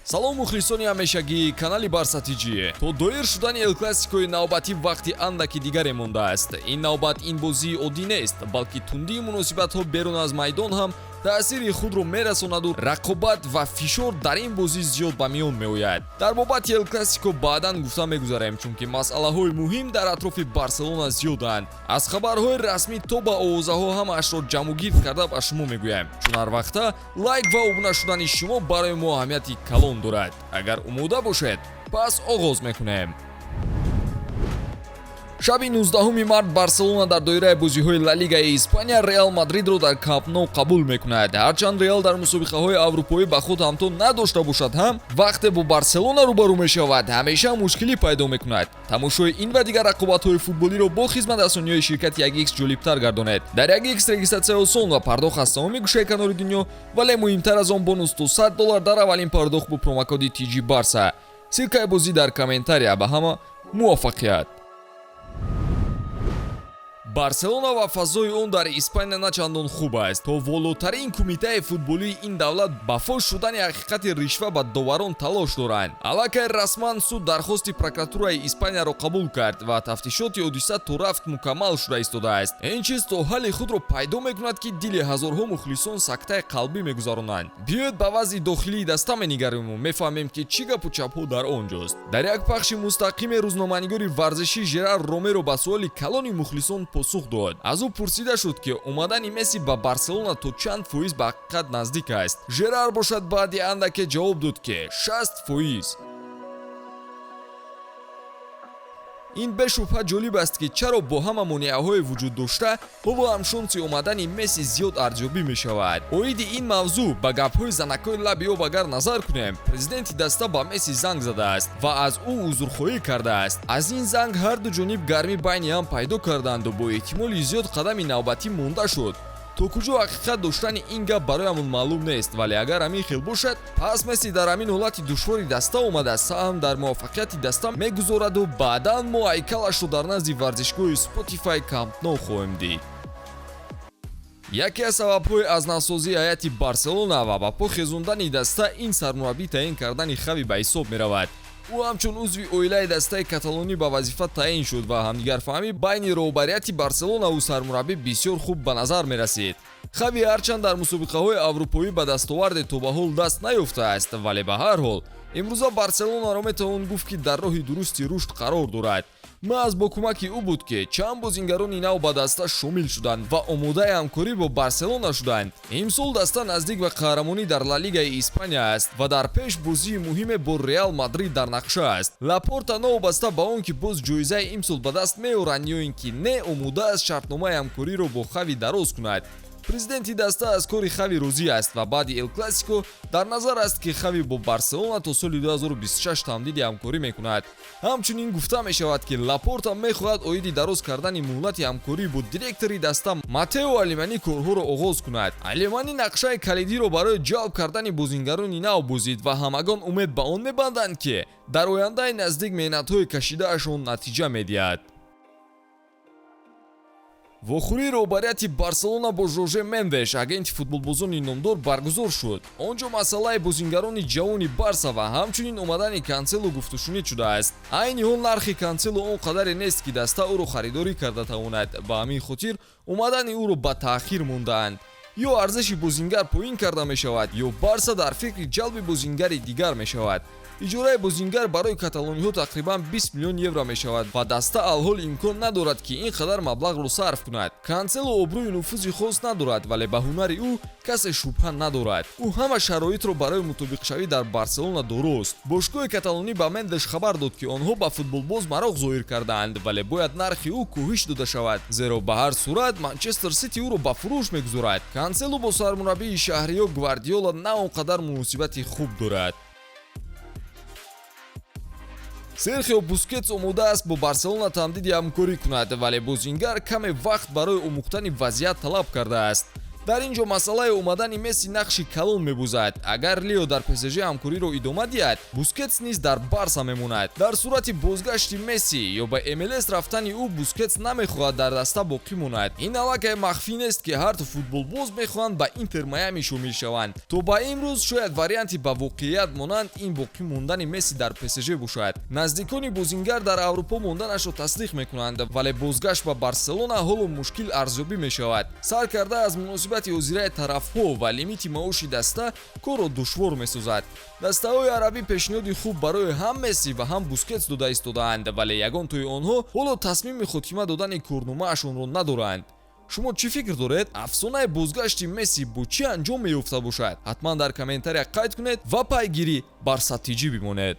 Салом, мухлисони ҳамешагии канали Барса ТЖ. То доир шудани Эл Классикои навбатӣ вақти андаки дигаре мондааст. Ин навбат ин бозии оддӣ нест, балки тундии муносибатҳо берун аз майдон ҳам таъсири худро мерасонаду рақобат ва фишор дар ин бозӣ зиёд ба миён меояд. Дар бобати Эл Классико баъдан гуфта мегузарем, чунки масъалаҳои муҳим дар атрофи Барселона зиёданд. Аз хабарҳои расмӣ то ба овозаҳо ҳамаашро ҷамъугирд карда ба шумо мегӯям, чун ҳар вақта лайк ва обуна шудани шумо барои мо аҳамияти калон дорад. Агар омода бошед, пас оғоз мекунем. Шаби 19 март Барселона дар доираи бозиҳои Ла Лигаи Испания Реал Мадридро дар Камп Ноу қабул мекунад. Ҳарчанд Реал дар мусобиқаҳои аврупоӣ ба худ ҳамто надошта бошад ҳам, вақте бо Барселона рӯбарӯ мешавад, ҳамеша мушкилӣ пайдо мекунад. Тамошои ин ва дигар рақобатҳои футболиро бо хизматрасониҳои ширкати 1X ҷолибтар гардонед. Дар 1X регистратсия осон ва пардохт аз тамоми гӯшаи канори дунё, вале муҳимтар аз он, бонус то 100 доллар дар аввалин пардохт бо промокоди TG Барса. Ссылкаи бозӣ дар комментария. Ба ҳама муваффақият! Барселона ва фазои он дар Испания на чандон хуб аст. То волотарин кумитаи футболии ин давлат ба фош шудани ҳақиқати ришва ба доварон талош доранд. Аллакай расман суд дархости прокуратураи Испанияро қабул кард ва тафтишоти ҳодиса то рафт мукаммал шуда истодааст. Ин чиз то ҳалли худро пайдо мекунад, ки дили ҳазорҳо мухлисон сактаи қалбӣ мегузаронанд. Биёед, ба вазъи дохилии даста менигариму мефаҳмем, ки чӣ гапу чапҳо дар он ҷост. Дар як пахши мустақиме рӯзноманигори варзишӣ Жерар Ромеро ба суоли калони мухлисон посух дод. Аз ӯ пурсида шуд, ки омадани Месси ба Барселона то чанд фоиз ба ҳақиқат наздик аст. Жерар бошад, баъди андаке ҷавоб дод, ки 60%. Ин бешубҳа ҷолиб аст, ки чаро бо ҳама монеаҳои вуҷуд дошта ҳоло ҳам шонси омадани Месси зиёд арзёбӣ мешавад. Оиди ин мавзӯъ ба гапҳои занакҳои лаби об агар назар кунем, президенти даста ба Месси занг задааст ва аз ӯ узрхоҳӣ кардааст. Аз ин занг ҳарду ҷониб гармӣ байни ҳам пайдо карданду бо эҳтимоли зиёд қадами навбатӣ монда шуд. То куҷо ҳақиқат доштани ин гап бароямон маълум нест, вале агар ҳамин хел бошад, пас Месси дар ҳамин ҳолати душвори даста омада, саҳм дар муваффақияти даста мегузораду баъдан мо ҳайкалашро дар назди варзишгоҳи Spotify Камп Ноу хоҳем дид. Яке аз сабабҳои аз навсозии ҳайати Барселона ва ба по хезондани даста ин сармураббӣ таъин кардани Хави ба ҳисоб меравад. Ӯ ҳамчун узви оилаи дастаи каталонӣ ба вазифа таъин шуд ва ҳамдигарфаҳмӣ байни роҳбарияти Барселонаву сармураббӣ бисёр хуб ба назар мерасид. Хави ҳарчанд дар мусобиқаҳои аврупоӣ ба дастоварде то ба ҳол даст наёфтааст, вале ба ҳар ҳол имрӯза Барселонаро метавон гуфт, ки дар роҳи дурусти рушд қарор дорад. Маҳз бо кӯмаки ӯ буд, ки чанд бозингарони нав ба даста шомил шуданд ва омодаи ҳамкорӣ бо Барселона шуданд. Имсол даста наздик ба қаҳрамонӣ дар Ла Лигаи Испания аст ва дар пеш бозии муҳиме бо Реал Мадрид дар нақша аст. Лапорта, новобаста ба он ки боз ҷоизаи имсол ба даст меоранд ё ин ки не, омода аст шартномаи ҳамкориро бо Хави дароз кунад. Президенти даста аз кори Хави розӣ аст ва баъди Эл Классико дар назар аст, ки Хави бо Барселона то соли 2026 тамдиди ҳамкорӣ мекунад. Ҳамчунин гуфта мешавад, ки Лапорта мехоҳад оиди дароз кардани муҳлати ҳамкорӣ бо директори даста Матео Алемани корҳоро оғоз кунад. Алемани нақшаи калидиро барои ҷалб кардани бозингарони нав бозид ва ҳамагон умед ба он мебанданд, ки дар ояндаи наздик меҳнатҳои кашидаашон натиҷа медиҳад. Вохӯрии роҳбарияти Барселона бо Жорже Мендеш, агенти футболбозони номдор, баргузор шуд. Он ҷо масъалаи бозингарони ҷавони Барса ва ҳамчунин омадани Кансело гуфтушунид шудааст. Айни ҳол нархи Кансело он қадаре нест, ки даста ӯро харидорӣ карда тавонад. Ба ҳамин хотир омадани ӯро ба таъхир мондаанд. Ё арзиши бозингар поин карда мешавад, ё Барса дар фикри ҷалби бозингари дигар мешавад. Иҷораи бозингар барои каталониҳо тақрибан 20 миллион евро мешавад ва даста алҳол имкон надорад, ки ин қадар маблағро сарф кунад. Кансело обрӯю нуфузи хос надорад, вале ба ҳунари ӯ касе шубҳа надорад. Ӯ ҳама шароитро барои мутобиқшавӣ дар Барселона дорост. Бошгоҳи каталонӣ ба Мендеш хабар дод, ки онҳо ба футболбоз мароқ зоҳир кардаанд, вале бояд нархи ӯ коҳиш дода шавад, зеро ба ҳар сурат Манчестер Сити ӯро ба фурӯш мегузорад. Кансело бо сармураббии шаҳриё Гвардиола на он қадар муносибати хуб дорад. Серхио Бускетс омода аст бо Барселона тамдиди ҳамкорӣ кунад, вале бозингар каме вақт барои омӯхтани вазъият талаб кардааст. Дар ин ҷо масъалаи омадани Месси нақши калон мебозад. Агар Лео дар ПСЖ ҳамкориро идома диҳад, Бускетс низ дар Барса мемонад. Дар сурати бозгашти Месси ё ба МЛС рафтани ӯ, Бускетс намехоҳад дар даста боқӣ монад. Ин аллакай махфӣ нест, ки ҳарду футболбоз мехоҳанд ба Интер Майами шомил шаванд. То ба имрӯз шояд варианти ба воқеият монанд ин боқӣ мондани Месси дар ПСЖ бошад. Наздикони бозингар дар Аврупо монданашро тасдиқ мекунанд, вале бозгашт ба Барселона ҳоло мушкил арзёбӣ мешавад. Сар карда аз муносибати ҳозираи тарафҳо ва лимити маоши даста корро душвор месозад. Дастаҳои арабӣ пешниҳоди хуб барои ҳам Месси ва ҳам Бускетс дода истодаанд, вале ягон тои онҳо ҳоло тасмими хотима додани корномаашонро надоранд. Шумо чӣ фикр доред? Афсонаи бозгашти Месси бо чӣ анҷом меёфта бошад? Ҳатман дар комментария қайд кунед ва пайгирӣ Барса ТЖ бимонед.